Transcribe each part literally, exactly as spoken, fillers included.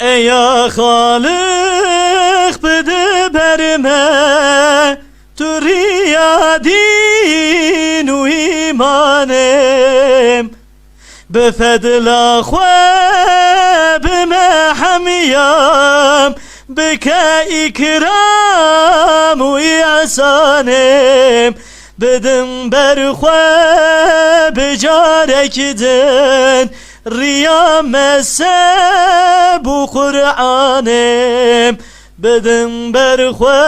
Eya Xaliq, bide ber me tu riya dîn û îmanê. Bi fedla xwe bi me hemiyam, bike îkram û îhsanê. Bidin ber xwe bi carek din riya mezheb û Qur'anê. Bidin ber xwe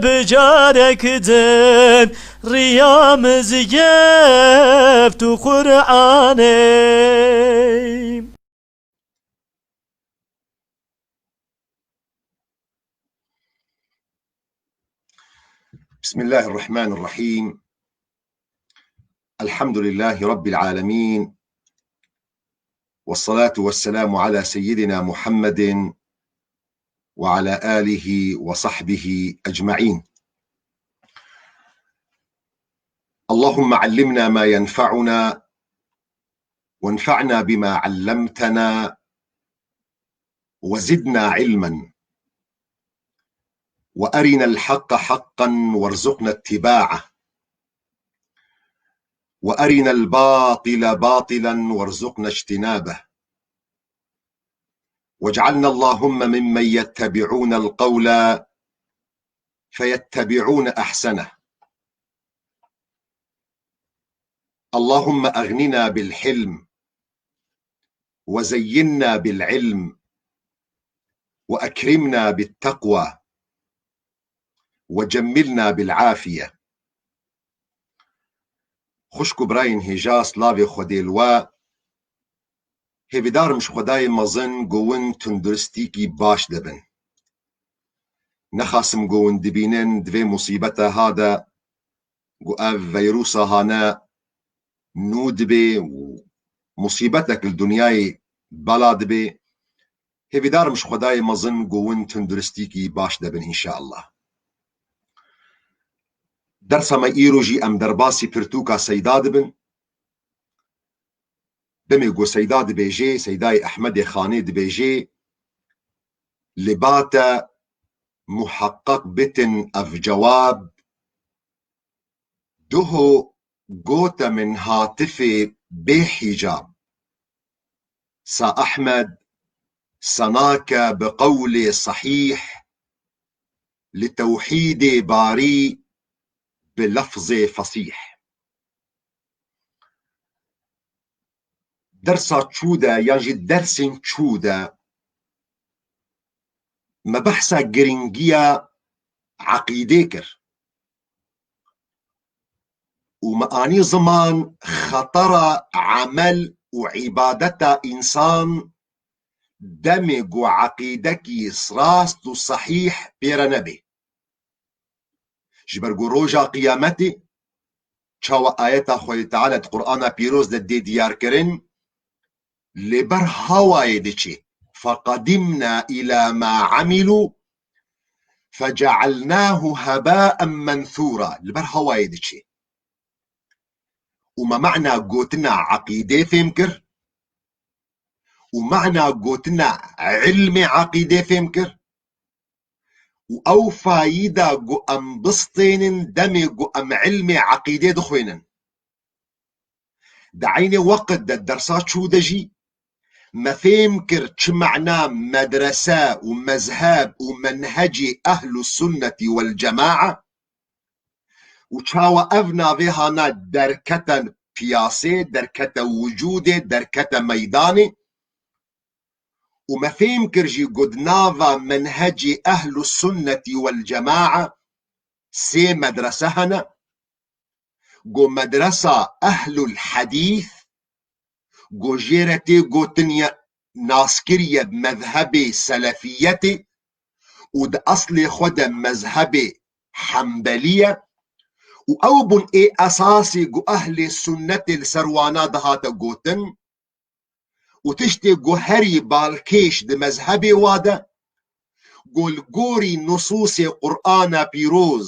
bi carek din riya mizgeft û Qur'anê. بسم الله الرحمن الرحيم. الحمد لله رب العالمين. والصلاة والسلام على سيدنا محمد وعلى آله وصحبه أجمعين. اللهم علمنا ما ينفعنا، وانفعنا بما علمتنا، وزدنا علما، وأرنا الحق حقا وارزقنا اتباعه، وأرنا الباطل باطلا وارزقنا اجتنابه، واجعلنا اللهم ممن يتبعون القول فيتبعون أحسنه. اللهم أغننا بالحلم، وزينا بالعلم، وأكرمنا بالتقوى، وجملنا بالعافية. Xwişk û birayên hêja, silavê Xwedê li we. Hêvîdar im ji Xwedayê mezin ku win tunduristîkî baş de bin. Nexasim ku win dibînin di vê musîbeta ha de, ku ev veyrusa hane nû dibe û musîbetek li dinyayê bela dibe. Hêvîdar im ji Xwedayê mezin ku win tunduristîkî baş de bin, înşeallah. Dersa me îro jî em derbasî pirtûka Seyda dibin. Demê ku Seyda dibêje, Seydayê Ehmedê Xanê dibêje, li ba te muheqqeq bitin ev cewab, duho gote min hatifê bê hîcab. Sa Ehmed, sa nake bi qewlê sehîh, li tewhîdê barî bi lefzê fesîh. Dersa çû de yan jî dersên çû de me behsa girîngiya eqîdê kir. Û me anî ziman xetera emel û îbadeta însan demê ku eqîdekî rast û sehîh pê re nebe. Ji ber ku roja qiyametê çawa ayeta Xwedê Teala di Qur'ana Pîroz de dê diyarkirin, li ber hawayê diçe. فَقَدِمْنَا إِلَى مَا عَمِلُوا فَجَعَلْنَاهُ هَبَاءً مَنْثُورًا. Li ber hawayê diçe. Û me mana gotina eqîdê fêm kir, û mana gotina ilmê eqîdê fêm kir, û ew fayîda ku em bistênin demê ku em ilmê eqîdê dixwînin. Di eynê weqt de dersa çû de jî me fêm kir çi mana medrese û mezheb û menhecê ehlu sunnetî wel cemaa û çawa ev navê hana derkete piyasê, derkete wicûdê, derkete meydanê. Û me fêm kir jî ku di nava menhecê ehlu sunnetî wel cemaa sê medrese hene. Ku medresa ehlul hedîth, ku jê re tê gotin ye naskiriye mezhebê selefiyetê û di eslê xwe de mezhebê hembelî ye û ew bûn ê esasê ku ehlê sunnetê li ser wana dihate gotin û tiştê ku herî balkêş di mezhebê wa de, ku li gorî nusûsê Qur'ana Pîroz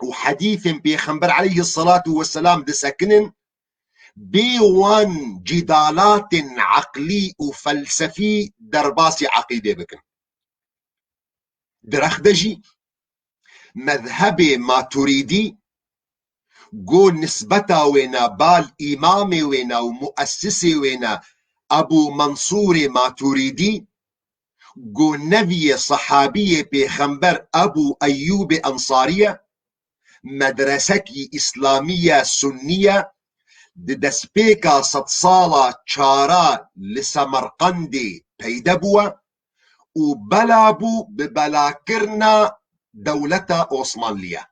û hedîfên Pêxember aleyhisselatu vesselam disekinin, bê wan cîdalatên eqlî û felsefî derbasî eqîdê bikin. Di rex de jî mezhebê Maturîdî, go nisbeta wêna bal îmamê wêna û muessisê wêna Ebû Mensûrê Maturîdî, go neviyê sehabiyê pêxember Ebû Eyyûbê Ensarî ye, medresekî îslamî ye, sunnî ye, di destpêka sedsala çara li Semerqendê peyde bûye û bela bû bi belakirina dewleta Osmanliye.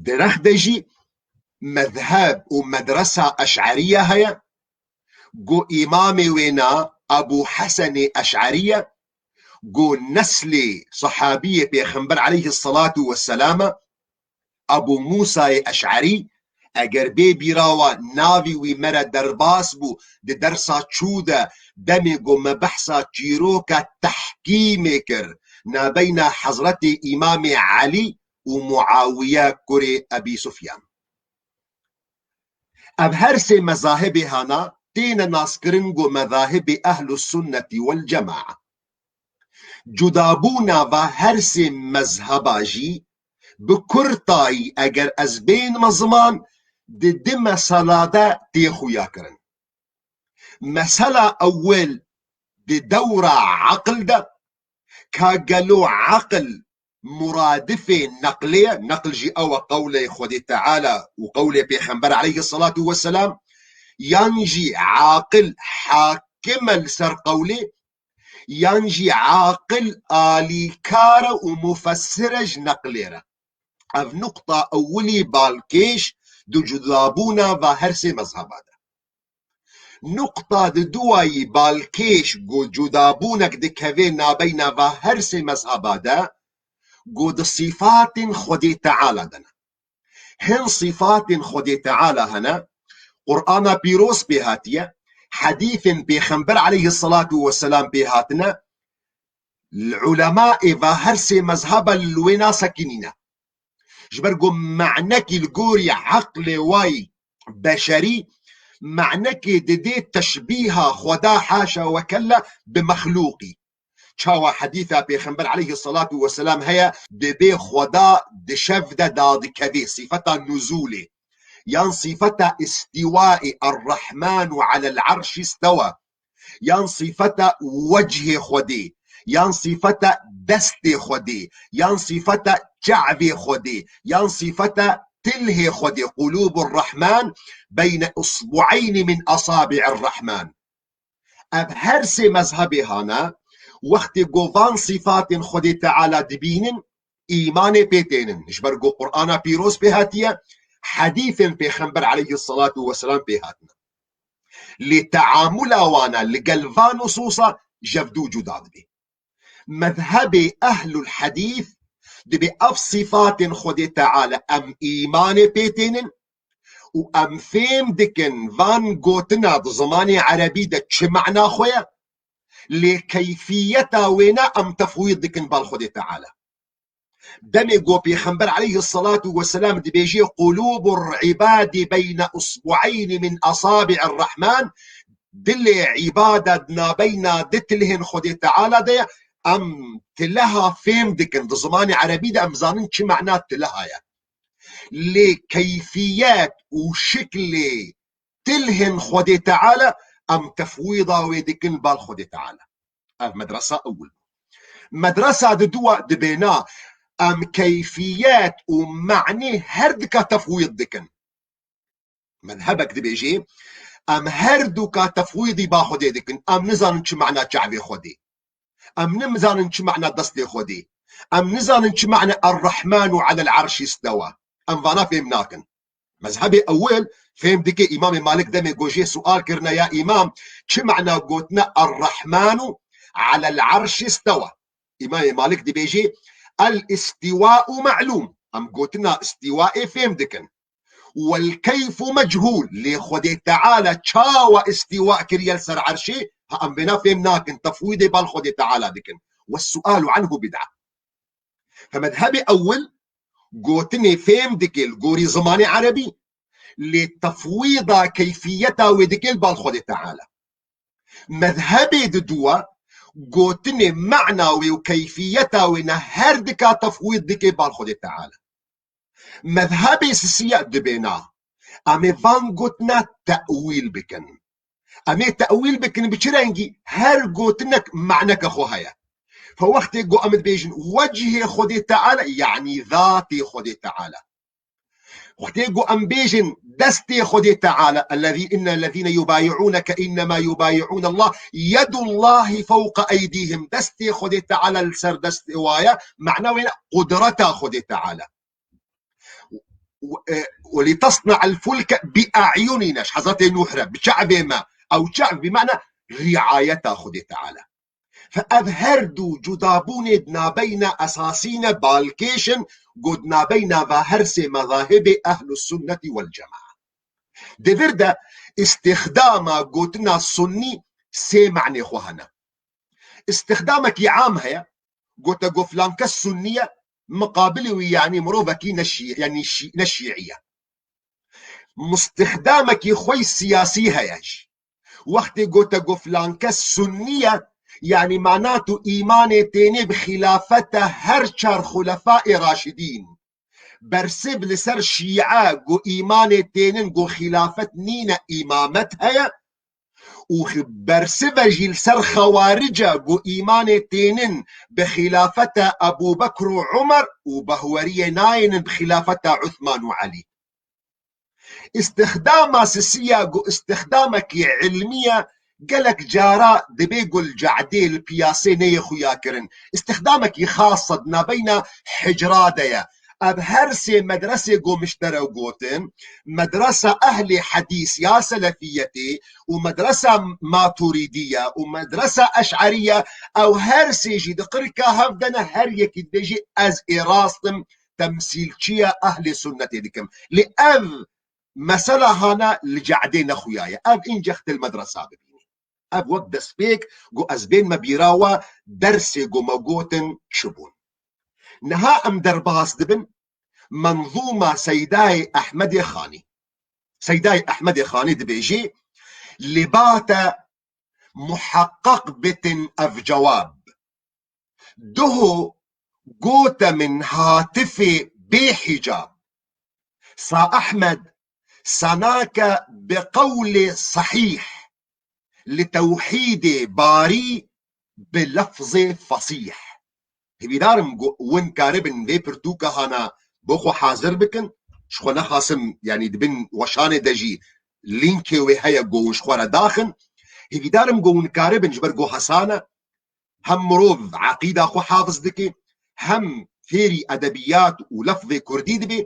Di rex de jî mezheb û medresa Eş'eriye heye, go îmamê wêna Ebû Hesenê Eş'erî ye, go neslê sehabiyê Pêxember aleyhisselatu vesselam e, Ebû Mûsayê Eş'erî, eger bê bîra we navî wî me re derbas bû, di dersa çû de demê go me behsa çîroka tehkîmê kir, nabeyna Hezretê Îmamê Elî û Muawiye kurê Ebî Sufyan. Ev her sê mezahibê hana têne naskirin ku mezahibê Ehlus Sunnetî wel Cemaa. Cudabûna va her sê mezheba jî bi kurtayî eger ez bênme ziman, di di mesela de tê xuya kirin. Mesela ewil di dewra eqil de, ka gelo eqil muradifê neqlê ye, neql jî ew e qewlê Xwedê Teala û qewlê Pêxember aleyhisselatu vesselam, yan jî aqil hakim e li ser qewlê, yan jî aqil alîkar e û mufessir e ji neqlê re. Ev nuqta ewilî balkêş di cudabûna va her sê mezheba de. Nuqta di duwayî balkêş ku cudabûnek dikeve nabeyna va her sê mezheba de, ku di sîfatên Xwedê Teala de ne. Hin sîfatên Xwedê Teala hene, Qur'ana pîroz pê hatiye, hedîfên Pêxember aleyhisselatu vesselam pê hatine, li ulemaê va her sê mezheba li wê nasekinîne. Ji ber ku me'nekî li gorî eqlê wayî beşerî, me'nekê didê teşbîha Xweda haşa we kella bi mexlûqî. Çawa hedîsa Pêxember aleyhisselatu vesselam heye, dibê Xweda di şev de dadikevê, sîfeta nuzûlê, yan sîfeta îstîwaê, Errahmanu alel arşî stewa, yan sîfeta wechê Xwedê, yan sîfeta destê Xwedê, yan sîfeta çavê Xwedê, yan sîfeta tilhê Xwedê, qulûbur Rahman beyne usbu'eynî min asabi'ir Rahman. Ev her sê mezhebê hane, wextê ku van sîfatên Xwedê Teala dibînin, îmanê pê tênin. Ji ber ku Qur'ana pîroz pê hatiye, hedîfên Pêxember aleyhisselatu vesselam pê hatine. Lê teamula wana li gel van nusûsa ji hev dû cuda dibe. Mezhebê ehlul hedîs dibe ev sîfatên Xwedê Teala em îmanê pê tênin û em fêm dikin van gotina di zimanê erebî de çi mena xwe ye, lê keyfiyeta wêne em tefwîd dikin bal Xwedê Teala. Demê ku Pêxember aleyhisselatu vesselam dibêje, "Qulûbur ibadî beyne usbu'eynî min asabi'ir Rahman", dilê îbada di nabeyna di tilhên Xwedê Teala de ye, em tileha fêm dikin. Di zimanê erebî de em zanin çi mena tileha ye. Lê keyfiyet û şiklê tilhên Xwedê Teala em tefwîda wê dikin bal Xwedê Teala. Ev medresa ewil. Medresa di dua dibêna em keyfiyet û manî her dika tefwîd dikin. Mezhebek dibêjê, em her duka tefwîdî ba Xwedê dikin. Em nizanin çi mana çavê Xwedê. Em nizanin çi mana destê Xwedê. Em nizanin çi mana Errahmanu alel arşî stewa. Em vana fêm nakin. Mezhebê ewil fêm dike Îmamê Malik demê ku jê sual kirine, ya Îmam, çi mana gotina Errahmanu alel arşî stewa? Îmamê Malik dibêje, El îstîwa'u me'lûm. Em gotina îstîwaê fêm dikin. Wel keyfu mechûl. Lê Xwedê Teala çawa îstîwa kiriye li ser erşê? Ha, em vêna fêm nakin. Tefwîdê bal Xwedê Teala dikin. Wes sualu anhu bid'a. Fe mezhebê ewil gotinê fêm dike li gorî zimanê erebî. Lê tefwîda keyfiyeta wê dike li bal Xwedê Teala. Mezhebê diduwa gotinê mana wê û keyfiyeta wê ne her dika tefwîd dike bal Xwedê Teala. Mezhebê sisiya dibê na. Em ê van gotina tewîl bikin. Em ê tewîl bikin bi çi rengî? Her gotinek maneke xwe heye. Fe wextê ku em dibêjin wecihê Xwedê Teala, yanî zatê Xwedê Teala. Wextê ku em bêjin destê Xwedê Teala, ellezî, innellezîne yubâyi'ûneke innema yubâyi'ûnallah, yedullahî fewqe eydîhim, destê Xwedê Teala li ser destê wa ye, mana wê ne qudreta Xwedê Teala. و، e, ولتصنع الفلك بأعيننا, ji Hezretê Nuh re, bi çavê me. Ew çav bi mana riayeta Xwedê Teala. Fe ev her du cudabûnê di nabeyna esasî ne balkêş in, ku di nabeyna va her sê mezahibê Ehlus Sunnetî wel Cemae. Di vir de îstixdama gotina sunnî sê manê xwe hene. Îstixdamekî am heye, gote go filan kes sunnî ye, miqabilê wî, yanî mirovekî ne şî-, yanî şî-, ne şîî ye. Mustixdamekî xwe siyasî heye jî. Wextê gote go filan kes sunnî ye, yanî mana tu îmanê tênê bi xîlafeta her çar xulefayê raşidîn. Bersiv li ser şîe go îmanê tênin go xîlafet nîne, îmamet heye. Û xi-, bersive jî li ser xewarice ku îmanê tênin bi xîlafeta Ebû Bekr û Umer û behweriyê nayênin bi xîlafeta Uthman û Elî. Îstixdama sisiya ku îstixdamekî ilmî ye, gelek cara dibê ku li cadê, li piyasê neyê xuya kirin. Îstixdamekî xas e di nabeyna hicra de ye. Ev her sê medresê ku min ji te re gotin, medresa ehlê hedîs ya selefiyetê û medresa maturidiye û medresa eş'eriye, ew her sê jî di qirka hev de ne, her yekî dibêjî ez ê rast im, temsîlçiya ehlê sunnetê dikim. Lê ev mesela hana li cadê nexuyaye. Ev încex til medresa bibînî. Ev wek destpêk ku ez bên me bîra we dersê ku me gotin çi bûn. Niha em derbas dibin Menzûma Seydayê Ehmedê Xanî. Seydayê Ehmedê Xanî dibêjî, lê bate muheqqeq bitin ev cewab. Duho gote min hatifê bê hicab. Sa Ehmed, sanake bi qewlê sehîh, li tewhîdê barî bi lefzê fesîh. Hêvîdar im ku win karibin vê pirtûka hana bo xwe hazir bikin. Ji xwe nexasim, yanî di bin weşanê de jî lînkê wê heye ku hûn ji xwe re daxin. Hêvîdar im ku hûn karibin ji ber ku hesan e. Hem mirov eqîda xwe hafiz dike, hem fêrî edebiyat û lefzê kurdî dibe.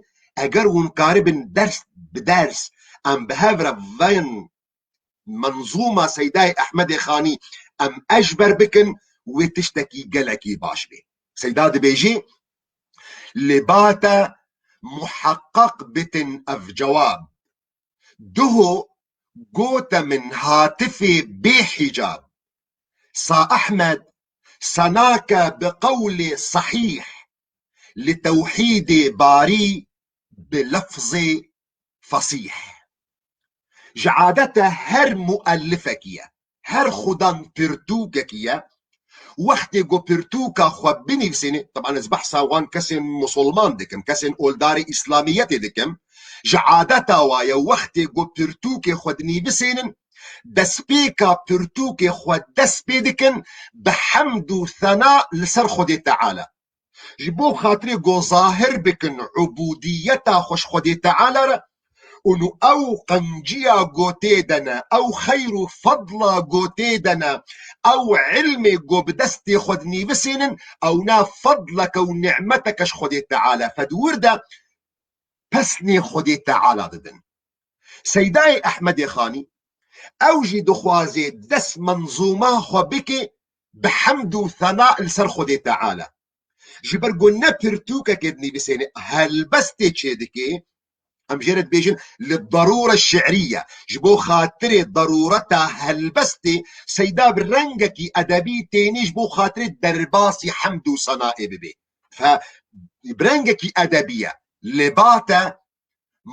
Eger hûn karibin ders bi ders em bi hev re vên Menzûma Seydayê Ehmedê Xanî em eşber bikin, wê tiştekî gelekî baş bê. Seyda dibêjî, lê bate muheqqeq bitin ev cewab. Duho gote min hatifê bê hicab. Sa Ehmed, sanake bi qewlê sehîh, li tewhîdê barî bi lefzê fesîh. Ji adete her muellifekî ye, her xudan pirtûkekî ye, wextê ku pirtûka xwe binivîsêne, teban ez behsa wan kesên musulman dikim, kesên oldarê îslamiyetê dikim, ji adeta wa ye, wextê ku pirtûkê xwe dinivîsênin, destpêka pirtûkê xwe dest pê dikin bi hemd û sena li ser Xwedê Teala. Ji bo xatirê ku zahir bikin ubudiyeta xwe ji Xwedê Teala re, û nû ew qenciya ku tê de ne, ew xeyr û fedla ku tê de ne, ew ilmê ku bi destê xwe dinivîsînin, ew ne fedleke û nimeteke ji Xwedê Teala. Fe di wir de pesnê Xwedê Teala didin. Seydayê Ehmedê Xanî, ew jî dixwaze dest menzûma xwe bike bi hemd û sena li ser Xwedê Teala. Ji ber ku ne pirtûkekê dinivîsêne, helbestê çêdike, em jê re dibêjin li darûre şi'rî ye. Ji bo xatirê darûreta helbestê, Seyda bi rengekî edebî tênî ji bo xatirê derbasî hemd û senayê bibe. Fe, bi rengekî edebî ye. Lê bate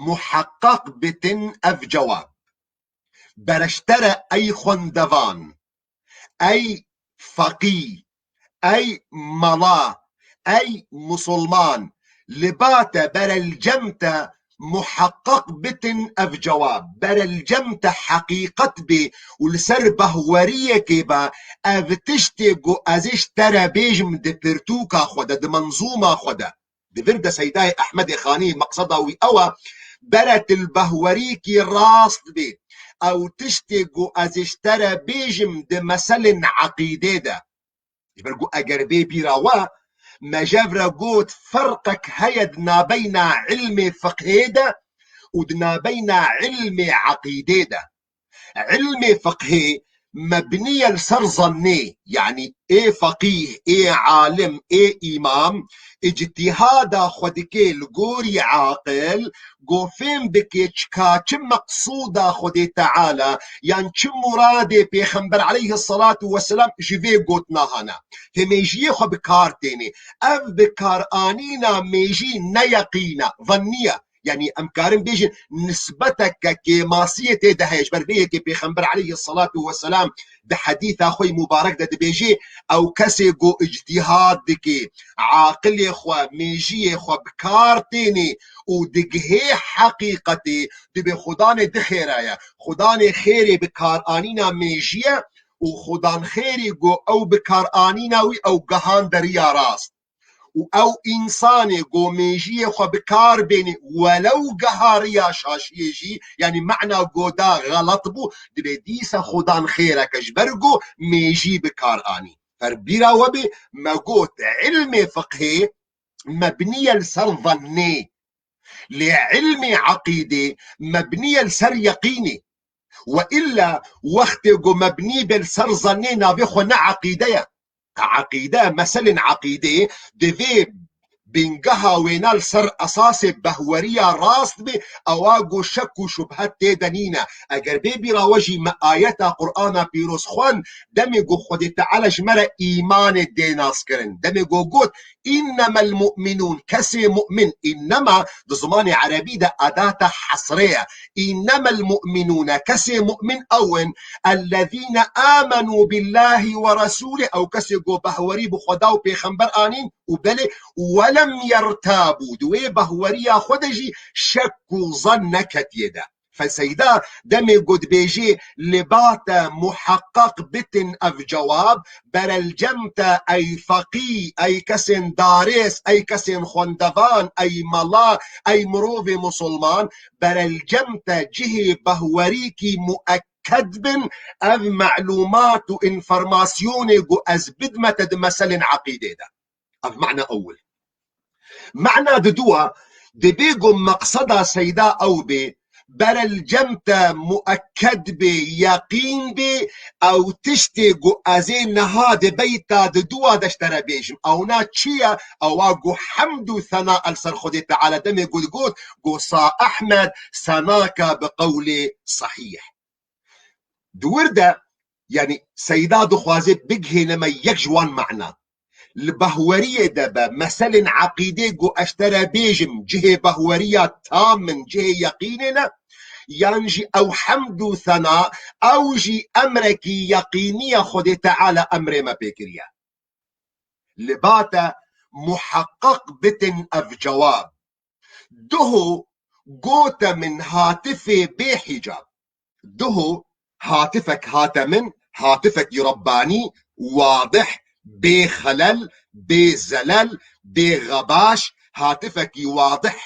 Muheqqeq bitin ev cewab. Bere ji te re ey xwendevan, ey feqî, ey mela, ey musulman, li ba te, bere li cem te muheqqeq bitin ev cewab. Bere li cem te heqîqet bê û li ser behweriyekê be, ev tiştê ku ez ê ji te re bêjim di pirtûka xwe de, di menzûma xwe de. Di vir de Seydayê Ehmedê Xanî meqseda wî ew e, bere tu li behwerîkî rast bê. Ew tiştê ku ez ê ji te re bêjim di meselên eqîdê de. Ji ber ku eger bê bîra we, me jev re got ferqek heye di nabeyna ilmê fiqhê de û di nabeyna ilmê eqîdê de. Ilmê fiqhê mebnî ye li ser zannê, yanî ê feqîh, ê alim, ê îmam, îctîhada xwe dike li gorî aqil, ku fêm dike çika çi meqsûda Xwedê Teala, yan çi muradê Pêxember aleyhisselatu vesselam ji vê gotina hana. Hê mêjiyê xwe bi kar tênê. Ev bi kar anîna mêjî ne yeqîn e, zannî ye. Yanî em karin bêjin nisbeteke kêmasiyê tê de heye. Ji ber vê yekê Pêxember aleyhisselatu vesselam di hedîsa xwe yî mubarek de dibêjê, ew kesê ku îctîhad dike, aqilê xwe, mêjiyê xwe bi kar tênê û digihê heqîqetê, dibê xudanê di xêra ye. Xudanê xêrê bi kar anîna mêjiye û xudan xêrê ku ew bi kar anîna wî ew gehande riya rast. Û ew însanê ku mêjiyê xwe bi kar bênî, welew gehariya şaşiyê jî, yanî mena goda xelet bû, dibê dîsa xudan xêreke ji ber ku mêjî bi kar anî. Fer bîra we bê, me got ilmê fiqhê mebnî ye li ser zannê. Lê ilmê eqîdê mebnî ye li ser yeqînê. Ve illa wextê ku mebnî be li ser zannê navê xwe ne eqîde ye. Eqîde, meselên eqîdê divê bingeha wêna li ser esasê behweriya rast be, ewa ku şek û şubhet tê de nîne. Eger bê bîra we jî me ayeta Qur'ana pîroz xwend, demê ku Xwedê Teala ji me re îmanê dê naskirin. Demê ku got, "Înnemel mu'minûn", kesê mu'min, înnema di zimanê erebî de edata hesrê ye. "Înnemel mu'minûne", kesê mu'min ew in, "ellezîne âmenû billâhi ve resûlih", ew kesê ku behwerî bi Xweda û pêxember anîn û belê, "welem yertabû", di wê behweriya xwe de jî şek û zan neketiye de. Fe Seyda demê ku dibêjê, "Li ba te muheqqeq bitin ev cewab, bere li cem te ey feqî, ey kesên darês, ey kesên xwendevan, ey mela, ey mirovê musulman, bere li cem te cihê behwerîkî muekked bin ev melûmat û înformasyonê ku ez bidime te di meselên eqîdê de." Ev mana ewil. Mana diduwa, dibê ku meqseda Seyda ew bê, bere li cem te muekked bê, yeqîn bê, ew tiştê ku ez ê niha di beyta diduwa de ji te re bêjim. Ewna çi ye? Ewa ku hemd û sena li ser Xwedê Teala demê ku digot, ku Sa Ehmed senake bi qewlê sehîh. Di wir de, yanî Seyda dixwaze bigihêne me yek ji wan mana. Li behweriyê de be, meselên eqîdê ku ez ji te re bêjim, cihê behweriya tam in, cihê yeqînê ne, yan jî ew hemd û sena, ew jî emrekî yeqînî ye Xwedê Teala emrê me pê kiriye. Li ba te muheqqeq bitin ev cewab. Duho gote min hatifê bê hicab. Duho hatifek hate min, hatifekî Rabbanî, wadih, bê xelel, bê zelel, bê xebaş, hatifekî wadih.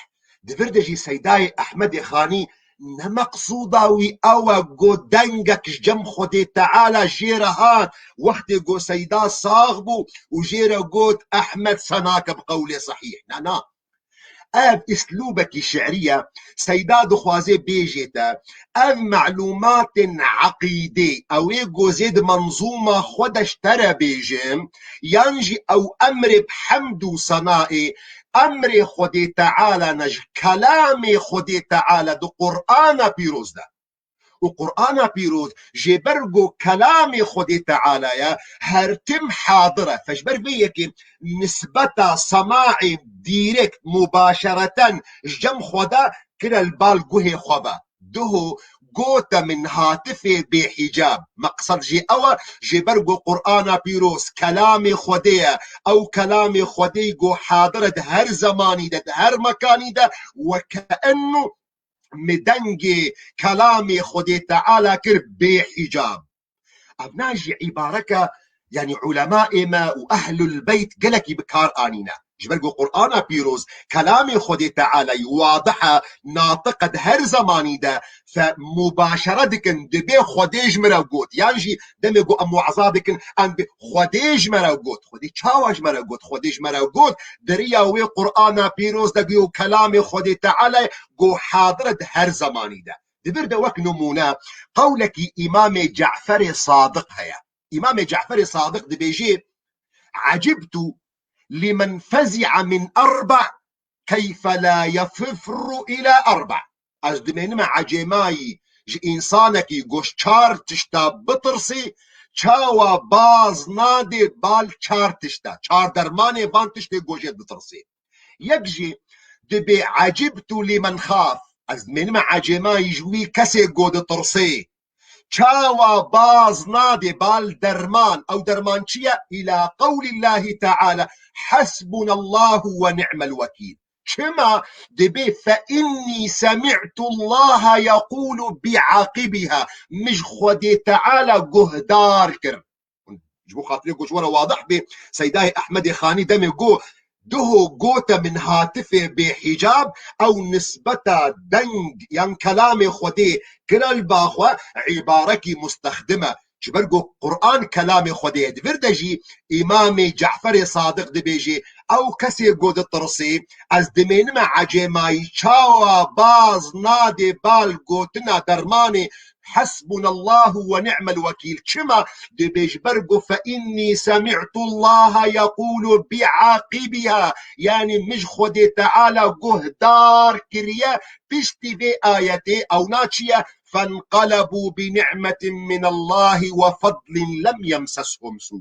Di vir de jî Seydayê Ehmedê Xanî ne meqsûda wî ew e got dengek ji cem Xwedê Teala jê re hat, wextê got Seyda sax bû û jê re got Ehmed senake bi qewlê sehîh. Na, na. Ev îslûbekî şi'rî ye. Seyda dixwaze bêjê te, ev melûmatên eqîdê, ew ê ku zê di menzûma xwe de ji te re bêjim, yan jî ew emrê bi hemd û senayê, emrê Xwedê Teala ne, ji kelamê Xwedê Teala di Qur'ana pîroz de. Û Qur'ana pîroz jê ber ku kelamê Xwedê Teala ye, her tim hadir e. Fe ji ber vê yekê nisbeta semaê dîrekt, mubaşereten ji cem Xweda kire li bal guhê xwe ve. Duho gote min hatifê bêhîcab. Meqsed jê ew e, ji ber ku Qur'ana pîroz kelamê Xwedê ye. Ew kelamê Xwedê ku hadir e di her zemanî de, di her mekanî de, weke enno mi dengê kelamê Xwedê Teala kir bêhîcab. Evna jî îbareke, yanî ulemaê me û ehlul beyt gelekî bi kar anîne. Ji ber ku Qur'ana pîroz, kelamê Xwedê Teala yî wadih e, natiq e, di her zemanî de fe mubaşere dikin, dibê Xwedê ji me re got. Yan jî demê ku em waza dikin, em bi Xwedê ji me re got. Xwedê çawa ji me re got? Xwedê ji me re got, di riya wê Qur'ana pîroz de ku kelamê Xwedê Teala ye, ku hadir e di her zemanî de. Di vir de wek nimûne qewlekî Îmamê Ceferê Sadiq heye. Îmamê Ceferê Sadiq dibêjê, "Ecibtu limen fezi'a min erba keyfe la yefirru ila erba." Ez dimênime ecêmayî ji însanekî ku ji çar tişta bitirsî, çawa baz nadê bal çar tişta, çar dermanê van tiştê ku jê ditirsî. Yek jî dibê, "Ecibtu limen xaf." Ez dimênime ecêmayî ji wî kesê ku ditirsê. Çawa baz nadê bal derman? Ew derman çi ye? Îla qewlîllahî teala, "Hasbunallahu ve ni'mel wekîl." Çima? Dibê, "Fe innî semi'tullaha yekûlu bi'aqibiha." Min ji Xwedê Teala guhdar kir. Ji bo xatirê ku ji we re wadih bê, Seydayê Ehmedê Xanî demê got, "Duho gote min hatifê bêhîcab", ew nisbeta deng yan kelamê Xwedê kire li ba xwe, îbarekî mustexdim e. Ji ber ku Qur'an kelamê Xwedê ye. Di vir de jî Îmamê Ceferê Sadiq dibêjê, "Ew kesê ku ditirsê, ez dimênime ecêmayî çawa baz nadê bal gotina dermanê Hasbunallahu ve ni'mel wekîl." Çima? Dibê ji ber ku, "Fe innî semi'tullaha yekûlu bi'aqibiha." Yanî min ji Xwedê Teala guhdar kiriye piştî vê ayetê, ew na çi ye? "Fenqelebû bi ni'metin minallahi ve fedlin lem yemseshum su."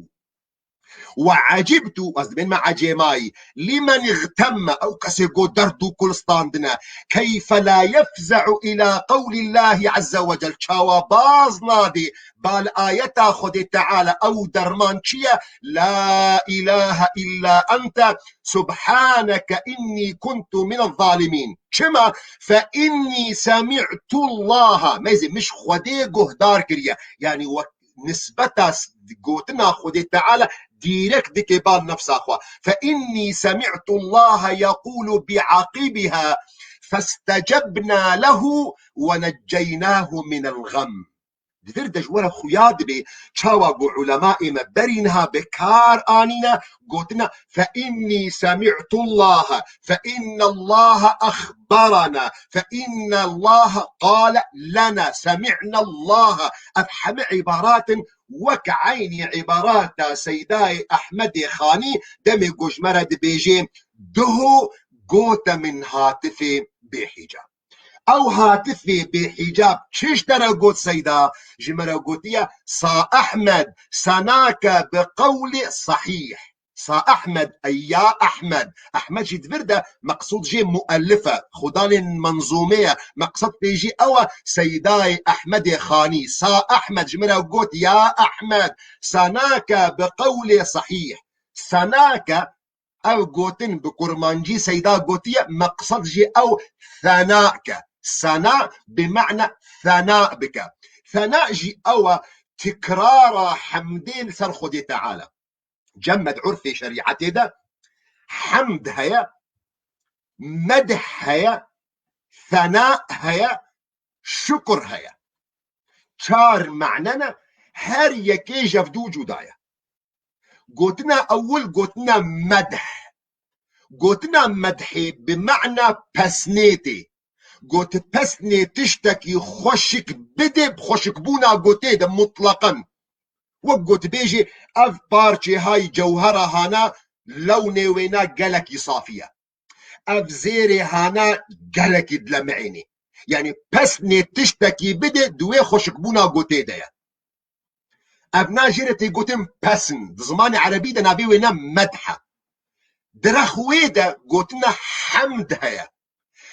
"Ve ecibtu", ez dibênime ecêmayî, "limen îxtemme", ew kesê ku derd û kul standine, "keyfe la yefze'u ila qewlîllahî azze ve cel", çawa baz nadê bal ayeta Xwedê Teala, ew derman çi ye? "La ilahe illa ente subhaneke innî kuntu minez zalimîn." Çima? "Fe innî semi'tullaha", mêzê min ji Xwedê guhdar kiriye. Yanî wek nisbeta s-, gotina Xwedê Teala dîrek dike bal nefsa xwe. "Fe innî semi'tullaha yekûlu bi'aqibiha festecebna lehu ve necceynâhu minel gam." Di vir de ji we re xuya dibe, çawa ku ulemaê me berî niha bi kar anîne, gotine, "Fe innî semi'tullaha, fe innallaha axbarana, fe innallaha qale lena, semi'nallaha." Ev heme îbarat in, wek eynî îbarata Seydayê Ehmedê Xanî demê ku ji me re dibêje, "Duho gote min hatifê bêhîcab." Ew hatifê bêhîcab çi ji te re got Seyda? Ji me re gotiye, "Sa Ehmed, senake bi qewlê sehîh." Sa Ehmed, ey ya Ehmed. Ehmed jî di vir de meqsûd jê muellif e, xudanên menzûmê ye. Meqsed pê jî ew e, Seydayê Ehmedê Xanî. Sa Ehmed ji min re got, "Ya Ehmed, senake bi qewlê sehîh." Senake, ev gotin bi kurmancî Seyda gotiye, meqsed jî ew thena ke. Sena bi ma'na thena bike. Thena jî ew e, tikrara hemdê li ser Xwedê Teala. Cem me di urfê şerîetê de hemd heye, medh heye, thena heye, şukr heye. Çar mane ne, her yekê ji ev du cuda ye. Gotina ewil gotina medh. Gotina medhê bi ma'na pesnê tê. Got pesnê tiştekî xweşik bidê, bi xweşikbûna gotê de mutleqen. Wek gotibêjê, ev parçê hay cewhera hana lewnê wêna gelekî safî ye. Ev zêrê hana gelekî dilemênê. Yanî pesnê tiştekî bidê, di wê xweşikbûna gotê de ye. Ev na jê re tê gotin pesn. Di zimanê erebî de navê wê ne medh e. Di rex wê de gotina hemd heye.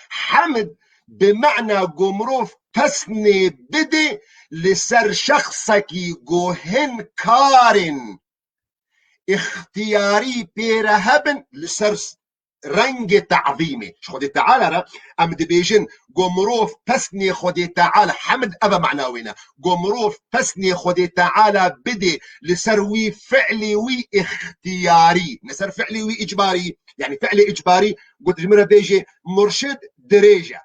Hemd bi mena ku mirov pesnê bidê li ser şexsekî ku hin karên îxtiyarî pê re hebin li ser rengê te'zîmê. Ji Xwedê Teala re em dibêjin, ku mirov pesnê Xwedê Teala, hemd ev e mena wê ne, ku mirov pesnê Xwedê Teala bidê li ser wî fi'lê wî îxtiyarî, li ser fi'lê wî îcbarî, yanî fi'lê îcbarî, ku tu ji min re bêjê murşid dirêj e.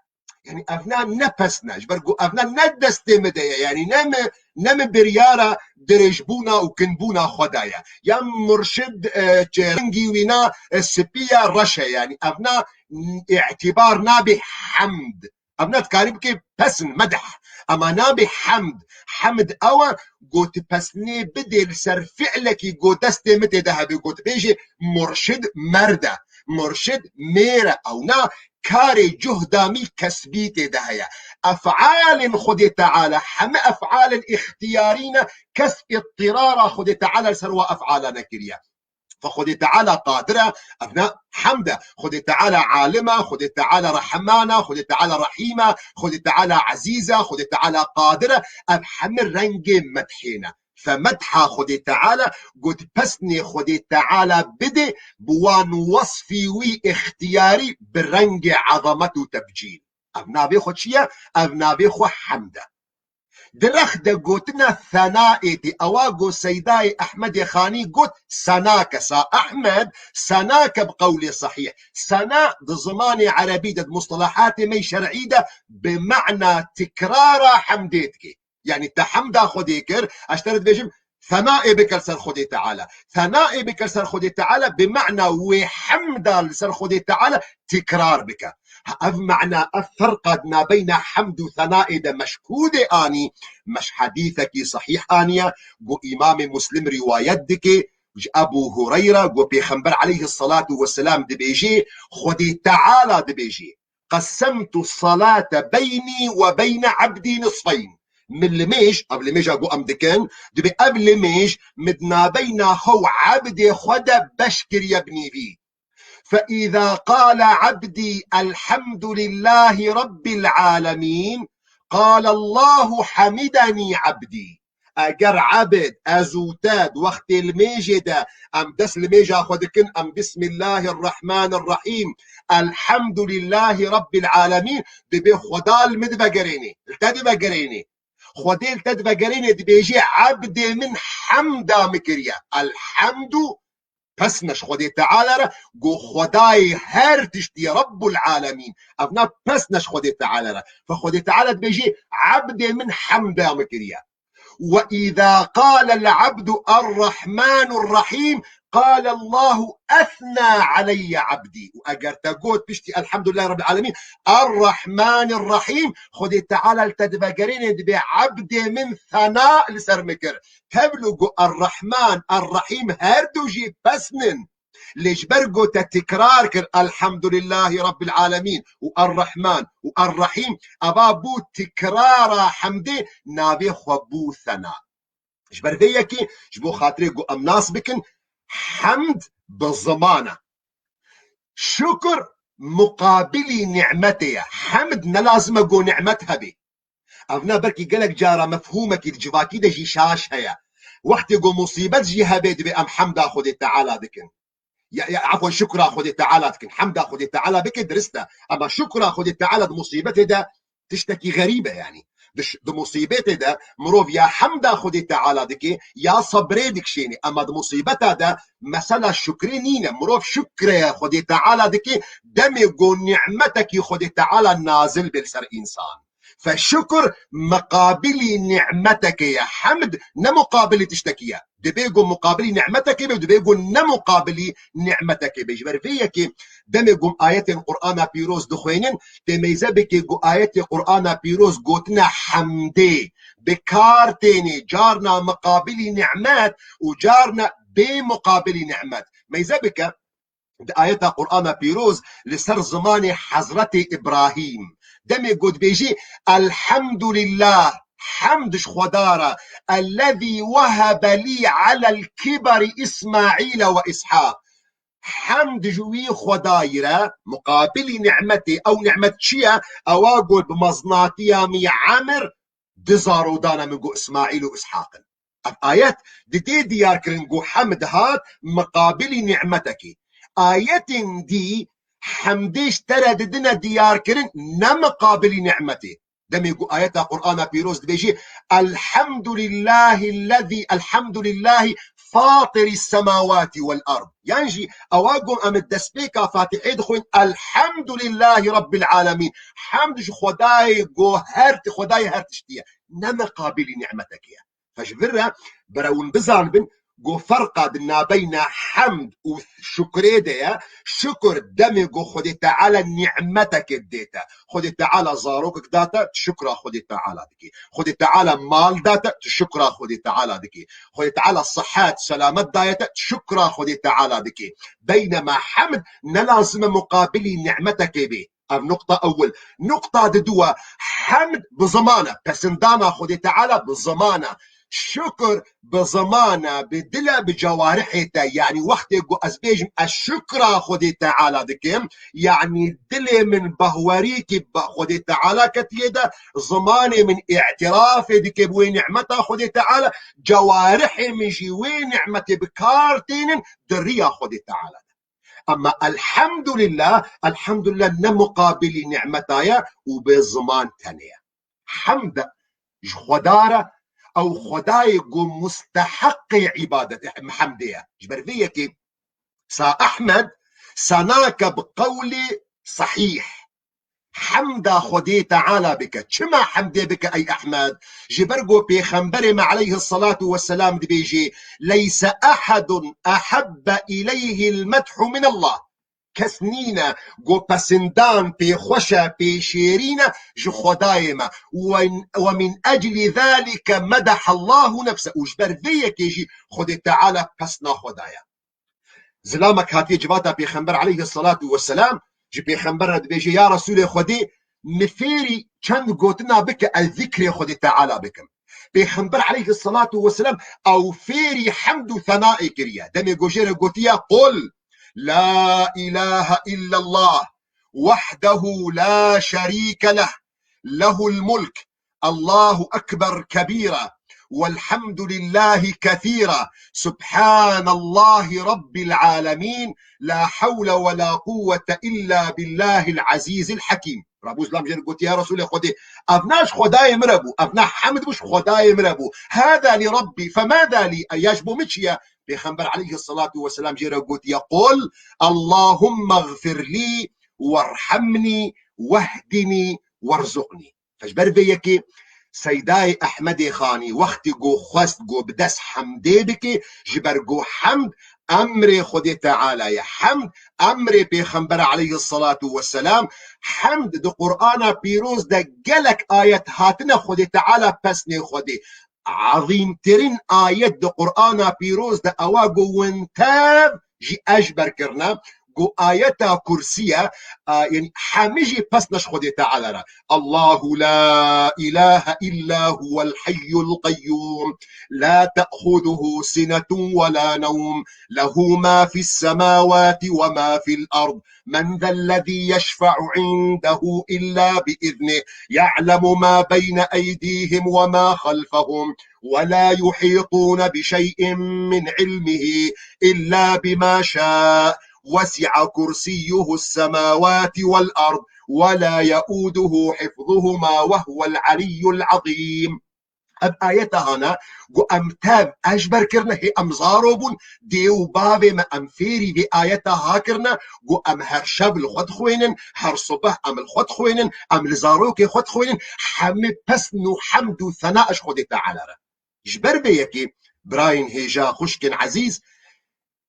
Yanî evna ne pesn e, ji ber ku evna ne destê min de ye, yanî ne min, ne min biryara dirêjbûna û kinbûna xwe daye. Ya murşid, e, çi rengî wîna, e, spî ye, reş e, yanî evna, m, îtîbar nabe hemd. Evna dikarî bike pesn, medh. Ema nabe hemd. Hemd ew e, ku tu pesnê bidê li ser fi'lekî ku destê min tê de hebe, ku tu bêjê murşid merd e, murşid mêr e, ewna karê cuhda mî kesbî tê de heye. Ef'alên Xwedê Teala, heme ef'alên îxtiyarî ne, kes îttirara Xwedê Teala li ser wa ef'ala nekiriye. Fe Xwedê Teala qadir e, ev ne hemd e. Xwedê Teala alim e, Xwedê Teala rehman e, Xwedê Teala rehîm e, Xwedê Teala ezîz e, Xwedê Teala qadir e. Ev hemî rengê medhê ne. Fe medha Xwedê Teala, got pesnê Xwedê Teala bidê bi wan wesfî wî îxtiyarî bi rengê ezamet û tebcîl. Ev navê xwe çi ye? Ev navê xwe hemd e. Di rex de gotina senaê tê. Ewa got Seydayê Ehmedê Xanî got senake. Sa Ehmed, senake bi qewlê sehîh. Sena di zimanê erebî de, di mustelehatê me yê şer'î de bi mena tikrara hemdê dike. Yanî te hemda Xwedê kir, ez ji te re dibêjim, senaê bike li ser Xwedê Teala. Senaê bike li ser Xwedê Teala bi mena wê hemda li ser Xwedê Teala tikrar bike. Ha, ev mena, ev ferqa di nabeyna hemd û senaê de me ji ku dê anî? Me ji hedîsekî sehîh aniye, ku Îmamê Muslim rîwayet dike, ji Ebû Hureyre, ku Pêxember aleyhisselatu vesselam dibêjê, Xwedê Teala dibêjê, قسمت الصلاة بيني وبين عبدي نصفين. Min limêj, ev limêja ku em dikin, dibê ev limêj min di nabeyna xwe û ebdê xwe de beş kiriye bi nîvî. فإذا قال عبدي الحمد لله رب العالمين، قال الله حمدني عبدي. Eger ebd, ez û te di wextê limêjê de em dest limêja xwe dikin, em Bismillahirrahmanirrahîm, Elhamdulillahî Rabbil Alemîn, dibê Xweda li min divegerênê, li te divegerênê. Xwedê li te divegerênê, dibêjê, ebdê min hemda min kiriye. Elhamdu pesn e ji Xwedê Teala re, got Xwedayê her tiştî, Rabbul Alemîn. Ev na pesn e ji Xwedê Teala re. Fe Xwedê Teala dibêjê, ebdê min hemda min kiriye. وإذا قال العبد الرحمن الرحيم، قال الله أثنى علي عبدي. Û eger te got piştî Elhamdulillah Rabbil Alemîn, Errahmanir Rahîm, Xwedê Teala li te divegerênê, dibê ebdê min sena li ser min kir. Tevlo got Errahman, Errahîm her du jî pesn in. Lê ji ber ku te tikrar kir Elhamdulillahî Rabbil Alemîn û Errahman û Errahîm, eva bû tikrara hemdê, navê xwe bû sena. Ji ber vê yekê, ji bo xatirê ku em nas bikin, hemd bi ziman e. Şukr muqabilî nimetê ye. Hemd ne lazim e ku nimet hebe. Ev ne, belkî gelek cara mefhûmekî di civakî de jî şaş heye. Wextê ku musîbet jî hebe, divê em hemda Xwedê Teala dikin. Ya, ya, efwen, şukra Xwedê Teala dikin. Hemda Xwedê Teala bike dirist e. Ema şukra Xwedê Teala di musîbetê de tiştekî xerîb e, yanî. Di ş-, di musîbetê de mirov ya hemda Xwedê Teala dike, ya sebrê dikişêne. Ema di musîbeta de mesela şukrê nîne. Mirov şukrê Xwedê Teala dike, demê ku nimetekî Xwedê Teala nazil bê li ser însan. Fe şukr miqabilî nimetekê ye. Hemd ne muqabilî tiştekî ye. Dibê ku muqabilî nimetekê be, dibê ku ne muqabilî nimetekê be. Ji ber vê yekê demê ku em ayetên Qur'ana Pîroz dixwênin, tê meyze bike ku ayetê Qur'ana Pîroz gotina hemdê bi kar tênê, carna miqabilî nimet û carna bê muqabilî nimet. Meyze bike, di ayeta Qur'ana Pîroz li ser zimanê Hezretê Îbrahîm. Demê ku dibêjî, Elhamdulillah, hemd ji Xweda re, ellezî wehebe lî alel kiberi Îsmaîle we Îshaq. Hemd ji wî Xwedayî re, muqabilî ni'metê, ew ni'met çi ye? Ewa got bi meznatiya min ya emir, du zaro dane min, got Îsmaîl û Îshaq in. Ev ayet didê diyar kirin, got hemd hat miqabilî ni'metekê. Ayetên dî hemdê ji te re didine diyar kirin, ne miqabilî ni'metê. Demê ku ayeta Qur'ana Pîroz dibêjî, "Elhamdulillahillezî, elhamdulillahî fatirîs semawatî vel erd." Yan jî ewa ku em destpêka Fatihê dixwin, "Elhamdulillahî Rabbil alemîn." Hemd ji Xwedayê ku her ti-, Xwedayê her tiştî ye. Ne miqabilî ni'metekê ye. Fe ji vir re, bere hûn bizanibin, ku ferqa di nabeyna hemd û şukrê de ye. Şukr demê ku Xwedê Teala ni'metekê didê te. Xwedê Teala zarokek da te, tu şukra Xwedê Teala dikî. Xwedê Teala mal da te, tu şukra Xwedê Teala dikî. Xwedê Teala sihet, selamet daye te, tu şukra Xwedê Teala dikî. Beynema hemd ne lazim e muqabilî ni'metekê bê. Ev nuqta ewil. Nuqta diduwa, hemd bi ziman e. Pesindana Xwedê Teala bi ziman e. Şukr bi ziman e, bi dil e, bi cewarihê te. Yanî wextê ku ez bêjim, ez şukra Xwedê Teala dikim, yanî dilê min bahwerîkî bi Xwedê Teala ketiye de, zimanê min îtirafê dike bi wê nîmeta Xwedê Teala, cewarihê min jî wê nîmetê bi kar tênin di riya Xwedê Teala de. Ema elhamdulillah, elhamdulillah ne muqabilî nîmeta ye û bê ziman tenê ye. Hemd ji Xweda re, ew Xwedayê ku musteheqê îbadet, hemdê ye. Ji ber vê yekê Sa Ehmed senake bi qewlê sehîh. Hemda Xwedê Teala bike. Çima hemdê bike ey Ehmed? Ji ber ku Pêxemberê me aleyhisselatu vesselam dibêjê, "Leyse ehedun ehebbe ileyhil medhu min Allah." Kes nîne ku pesindan pê xweş e, pê şêrîn e ji Xwedayê me. "Ve, ve min ecli zalike medahallahu nefse." Û ji ber vê yekê jî Xwedê Teala pesna xwe daye. Zilamek hatiye civata Pêxember aleyhisselatu vesselam, ji Pêxember re dibêje, "Ya Resûlê Xwedê, min fêrî çend gotina bike, ez zikrê Xwedê Teala bikim." Pêxember aleyhisselatu vesselam ew fêrî hemd û senayê kiriye. Demê ku jê re gotiye, "Qul la ilahe illallah, wahdehu la şerîke leh, lehul mulk, Allahu ekber kebîra, velhamdulillahî kethîra, subhanallahi rabbil alemîn, la hewle ve la quwwete illa billahil azîzil hekîm." Rabû Zilam jê re gotiye, "Ya Resûlê Xwedê, ev na ji Xwedayê min re bû, ev na hemd bû ji Xwedayê min re bû. Hâzâ li Rabbî, femâzâ lî, ev ya ji bo min çi ye?" Pêxember aleyhisselatu vesselam jê re gotiye, "Qul, Allahumme gfir lî, werhamnî, wehdinî, werzuqnî." Ji ber vê yekê Seydayê Ehmedê Xanî wextî ku xwest ku bi dest hemdê bike, ji ber ku hemd emrê Xwedê Teala ye. Hemd emrê Pêxember aleyhisselatu vesselam. Hemd di Qur'ana Pîroz de gelek ayet hatine Xwedê Teala pesnê Xwedê. Ezîmtirin ayet di Qur'ana Pîroz de ewa ku wintev jî eşber kirine, ku ayeta kursî ye, a, yanî hemî jî pesne ji Xwedê Teala re. Allahu la ilahe illa huwel hayyul qayyum, la te'xuzuhu sinetun ve la nevm, lehu ma fis semawati ve ma fil ard, men zellezî yeşfe'u indehu illa bi iznih, ya'lemu ma beyne eydihim ve ma xelfehum, ولا يحيطون بشيء من علمه إلا بما شاء، وسع كرسيه السماوات والأرض، ولا يؤوده حفظهما، وهو العلي العظيم. Ev ayeta hana ku em tev eşber kirine, hê em zaro bûn, dê û bavê me em fêrî vê ayeta ha kirine, ku em her şev li xwe dixwênin, her sibeh em li xwe dixwênin, em li zarokê xwe dixwênin, hemî pesn û hemd û sena ji Xwedê Teala re. Ji ber vê yekê birayên hêja, xwişkên ezîz,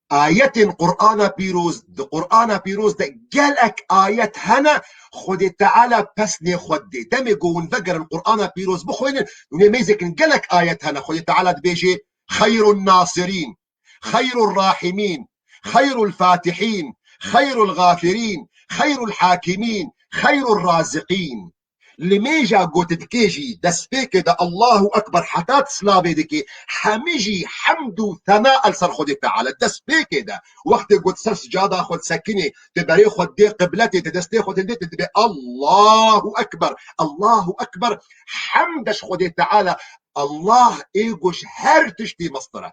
ayetên Qur'ana Pîroz, di Qur'ana Pîroz de gelek ayet hene, Xwedê Teala pesnê xwe didê. Demê ku hûn vegerin Qur'ana Pîroz bixwînin, hûn ê mêzekin gelek ayet hene. Xwedê Teala dibêje, "Xeyrun nasirîn, xeyrur rahimîn, xeyrul fatihîn, xeyrul gafirîn, xeyrul hakimîn, xeyrur razikîn." Li mêja ku tu dikê jî destpêkê de Allahu Ekber heta tu silavê dikê, hemî jî hemd û sena li ser Xwedê Teala destpêkê de. Wextê ku tu ser sicada xwe disekinê, tu berê xwe didê qibletê, tu destê xwe didê, tu dibê Allahu Ekber, Allahu Ekber, hemd ji Xwedê Teala, Allah ê ku ji her tiştî mestir e.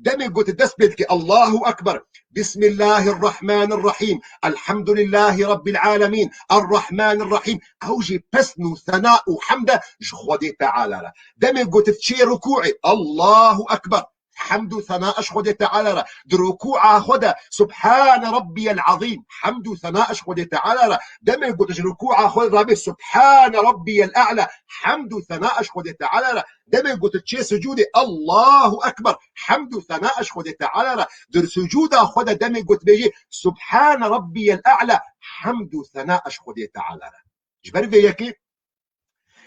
Demê ku tu dest pê dikî, Allahu Ekber, Bismillahirrahmanirrahîm, Elhamdulillahî Rabbil Alemîn, Errahmanirrahîm. Ew jî pesn û sena û hemd e ji Xwedê Teala re. Demê ku tu diçê rukûê, Allahu Ekber, hemd û sena ji Xwedê Teala re. Di rukûa xwe de, Subhane Rabbiyel Azîm, hemd û sena ji Xwedê Teala re. Demê ku tu ji rukûa xwe de rabê, Subhane Rabbiyel A'la, hemd û sena ji Xwedê Teala re. Demê ku tu diçê sucûdê, Allahu Ekber, hemd û sena ji Xwedê Teala re. Di sucûda xwe de demê ku tu bêjî, Subhane Rabbiyel A'la, hemd û sena ji Xwedê Teala re. Ji ber vê yekê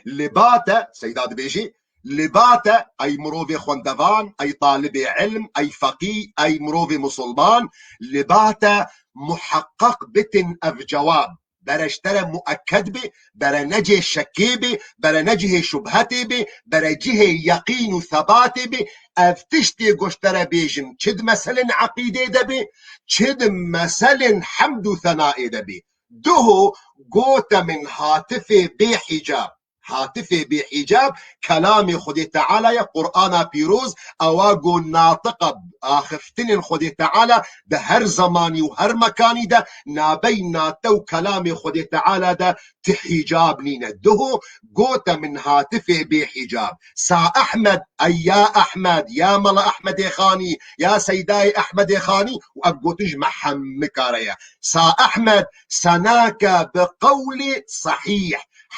li ba te, Seyda dibêjî, li ba te ey mirovê xwendevan, ey talibê ilm, ey feqî, ey mirovê musulman, li ba te muheqqeq bitin ev cewab. Bere ji te re muekked bê, bere ne cihê şekê bê, bere ne cihê şubhetê bê, bere cihê yeqîn û sebatê bê. Ev tiştê ku ji te re bêjim, çi di meselên eqîdê de bê, çi di meselên hemd û senayê de bê. Duho gote min hatifê bê hicab. Hatifê bê hicab, kelamê Xwedê Teala ye, Qur'ana pîroz, ewa ku natiqa axiftinên Xwedê Teala di her zemanî û her mekanî de, nabeyna te û kelamê Xwedê Teala de ti hicab nîne. Duho gote min hatifê bê hicab. Sa Ehmed, ey ya Ehmed, ya Mela Ehmedê Xanî, ya Seydayê Ehmedê Xanî, û ev gotin ji me hemikare ye. Sa Ehmed, senake bi qewlê sehîh.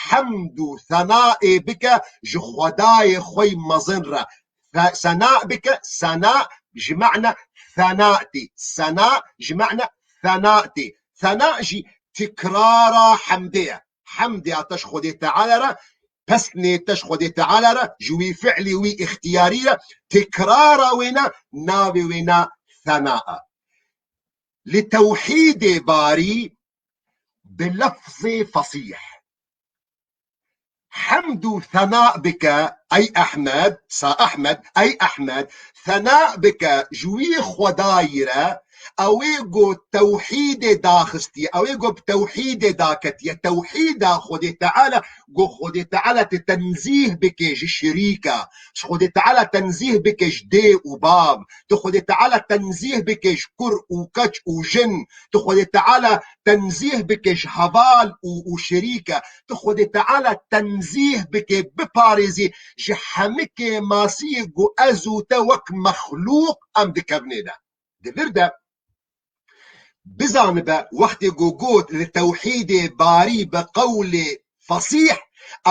Hemd û senayê bike ji Xwedayê xwe yî mezin re. Fe-, sena bike, sena ji mehna sena tê. Sena ji mehna sena tê. Sena jî tikrara hemdê ye. Hemdê te ji Xwedê Teala re, pesnê te ji Xwedê Teala re, ji wî fi'lî wî îxtiyarî re, tikrara wê ne, navê wê ne sena e. Li tewhîdê barî bi lefzê fesîh. Hemd û sena bike, ey Ehmed, sa Ehmed, ey Ehmed, sena bike ji wî Xwedayî re, ew ê ku tewhîdê daxistiye, ew ê ku bi tewhîdê daketiye, tewhîda Xwedê Teala, ku Xwedê Teala tu tenzîh bike ji şirîka, ji Xwedê Teala tenzîh bike ji dê û bav, tu Xwedê Teala tenzîh bike ji kur û keç û jin, tu Xwedê Teala tenzîh bike ji heval û, û şirîke, tu Xwedê Teala tenzîh bike, biparêzî ji hemî kêmasiyê ku ez û te wek mexlûq em dikevnê de. Di vir de bizanibe, wextê ku got li tewhîdê barî bi qewlê fesîh,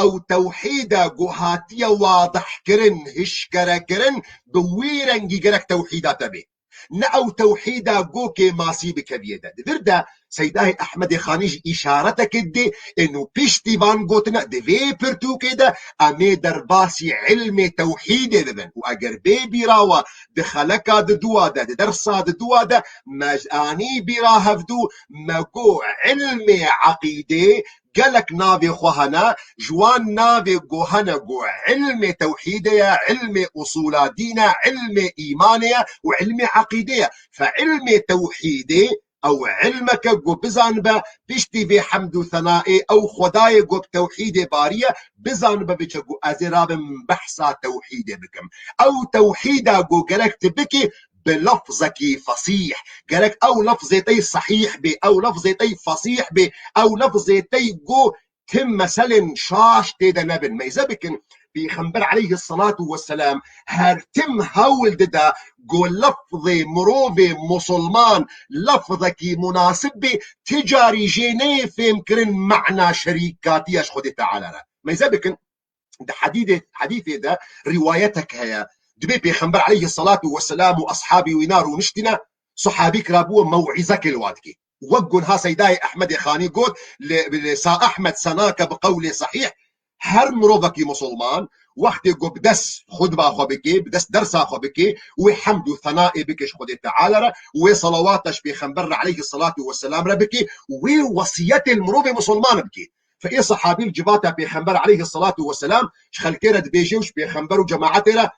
ew tewhîd e ku hatiye wadihkirin, hişkerekirin, bi wî rengî gerek tewhîda te bê. Ne ew tewhîda ku kêmasî bikeviyê de. Di vir de Seydayê Ehmedê Xanî jî îşareteke dê, ên û piştî van gotine, di vê pirtûkê de em ê derbasî ilmê tewhîdê bibin. Û eger bê bîra we di xeleka diduwa de, di dersa diduwa de, me anî bîra hevdû, me got ilmê eqîdê, gelek navê xwe hene, ji wan navê ku hene ku ilmê tewhîdê ye, ilmê usûla dîn e, ilmê îmanê ye û ilmê eqîdê ye. Fe ilmê tewhîdê ew ilmeke ku bizanibe, piştî vê hemd û senayê ew Xwedayê ku bi tewhîdê barî ye, bizanibe biçe ku ez ê rabim behsa tewhîdê bikim. Ew tewhîda ku gerek tu bikî, bi lefzekî fesîh. Gerek ew lefzê te yî sehîh bê, ew lefzê te yî fesîh bê, ew lefzê te yî ku tim meselên şaş tê de nebin. Meyze bikin, Pêxember aleyhisselatu vesselam her tim hewl dida ku lefzê mirovê musulman lefzekî munasib bê, ti carî jê neyê fêhmkirin mehna şerîkatiya ji Xwedê Teala re. Meyze bikin, di hedîdê, hedîfê de rîwayetek heye. Dibê Pêxember aleyhisselatu vesselam û eshabî wîna rûniştîne, sehabîk rabûwe mewîzekê li wa dikê. Wek gunha Seydayê Ehmedê Xanî got, li, li Sa Ehmed senake bi qewlê sehîh, her mirovekî musulman wextê ku bi dest xutba xwe bikê, bi dest dersa xwe bikê, wê hemd û senayê bikê ji Xwedê Teala re, wê selawata ji Pêxember re aleyhisselatu vesselam re bikê, wê wesiyetê li mirovê musulman bikê. Fe ê sehabî li civata Pêxember aleyhisselatu vesselam ji xelkê re dibêje û ji Pêxember û cemaetê re,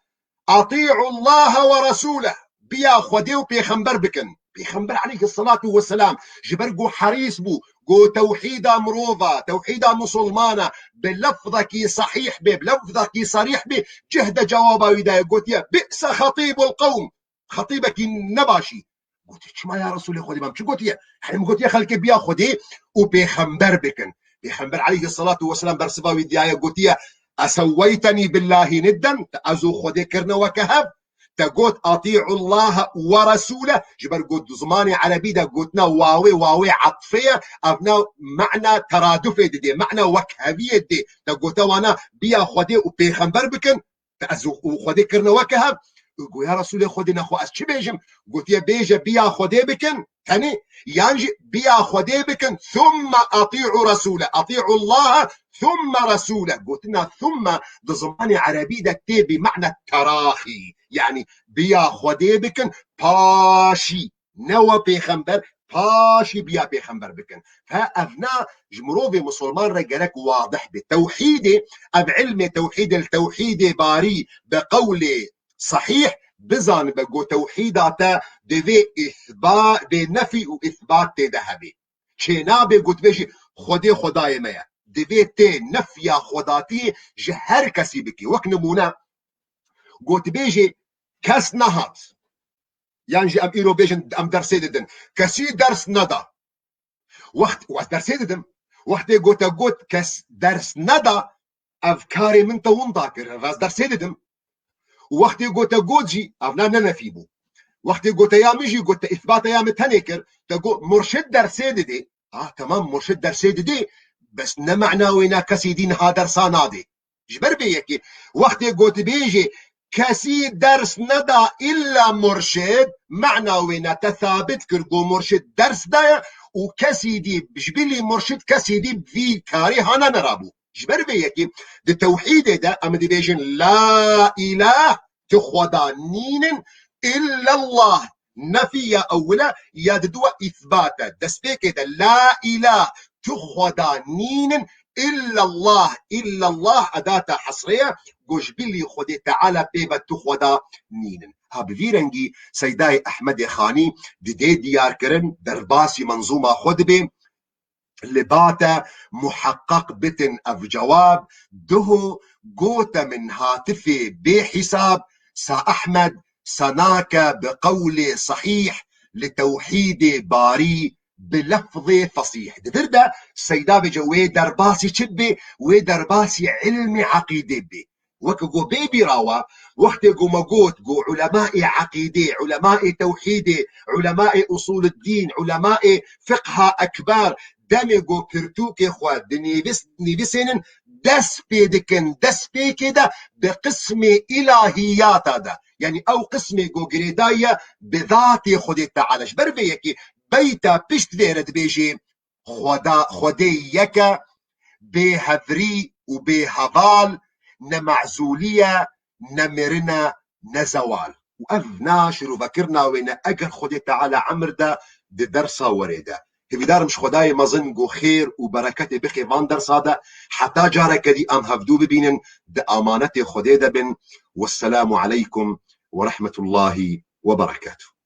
"Atî'u Allahe ve Resûleh." Biya Xwedê û Pêxember bikin. Pêxember aleyhisselatu vesselam ji ber ku herîs bû, ku tewhîda mirova, tewhîda musulmana bi lefzekî sahîh bê, bi lefzekî sarîh bê, cih de cewaba wî daye, gotiye, "Bi'se xetîbul qewm." Xetîbekî nebaşî. Gotiye, "Çima ya Resûlê Xwedê, me çi gotiye?" Herî min gotiye, "Xelkê biya Xwedê û Pêxember bikin." Pêxember aleyhisselatu vesselam bersiva wî diyaye, gotiye, "Esewweytenî billahî nidden?" Te ez û Xwedê kirine weke hev? Te got, "Atî'u Allahe ve Resûle." Ji ber got zimanê erebî de gotina wawê, wawê etfê ye. Ev ne mena teradufê didê, mena wekheviyê didê. Te gote wana, "Biya Xwedê û Pêxember bikin." Te ez û, û Xwedê kirine weke hev. Û go, "Ya Resûlê Xwedê, nexwe ez çi bêjim?" Gotiye, "Bêje, biya Xwedê bikin." Tenê, yan jî, "Biya Xwedê bikin, thumme atî'u Resûle, atî'u Allahe, thumme Resûle." Gotina thumme di zimanê erebî de tê bi mena teraxî. Yanî, "Biya Xwedê bikin, paşî." Ne we pêxember, paşî biya pêxember bikin. Fe ev na ji mirovê musulman re gerek wadih be. Tewhîdê, ev ilmê tewhîdê, li tewhîdê barî bi qewlê sahîh bizanibe, go tewhîda te divê îsba-, divê nefî û îsbat tê de hebe. Çênabe gotbêjî Xwedê Xwedayê me ye. Divê tê nefya Xwedatiyê ji her kesî bikî. Wek nimûne, gotbêjê kes nehat. Yan jî em îro bêjin, em dersê didin. Kesî ders neda. Wext, ez dersê didim. Wextê gote got, kes ders neda, ev karê min te winda kir. Ev ez dersê didim. Wextê gote got jî, ev na ne nefî bû. Wextê gote ya min jî got, te îsbata ya min tenê kir. Te got, murşid dersê didê. Ah, temam, murşid dersê didê. Bes ne mena wê ne kesî dî niha dersa nadê. Ji ber vê yekê wextê gotibêjê kesî ders neda illa murşid, mena wê ne te sabit kir ku murşid ders daye û kesî dî ji bilî murşid kesî dî vî karî hane nerabû. Ji ber vê yekê di tewhîdê de em dibêjin la îlah, tu xweda nînin, illallah. Nefî ya ewil e, ya diduwa îsbat e. Destpêkê de la îlah, tu xweda nînin, illallah, illallah edata hesrê ye, go ji bilî Xwedê Teala pê ve tu xweda nînin. Ha bi vî rengî Seydayê Ehmedê Xanî didê diyar kirin, derbasî menzûma xwe dibe, li ba te muheqqeq bitin ev cewab, duho gote min hatifê bê hîsab, sa Ehmed, sa nake bi qewlê sehîh, li tewhîdê barî, bi lefzê fesîh. Di vir de Seyda bêje wê derbasî çi bê? Wê derbasî ilmê eqîdê bê. Weke ku bê bîra we, wextê ku me got ku ulemaê eqîdê, ulemaê tewhîdê, ulemaê usûluddîn, ulemaê fiqha ekber, demê ku pirtûkê xwe dinivîs-, nivîsênin, dest pê dikin, destpêkê de bi qismê îlahiyata de. Yanî ew qismê ku girêdayî ye bi zatê Xwedê Teala. Ji ber vê yekê beyta pişt vê re dibêjê, Xweda, Xwedê yek e, bê hevrî û bê heval, ne mezûlî ye, ne mirin e, ne zewal. Û ev na şirûvekirina wê ne, eger Xwedê Teala emir de di dersa werê de. Hêvîdarim ji Xwedayê mezin ku xêr û bereketê bixê van dersa de, heta careke dî em hevdû bibînin, di amanetê Xwedê de bin. Wesselamu aleykum ve rahmetullahi ve berekatuh.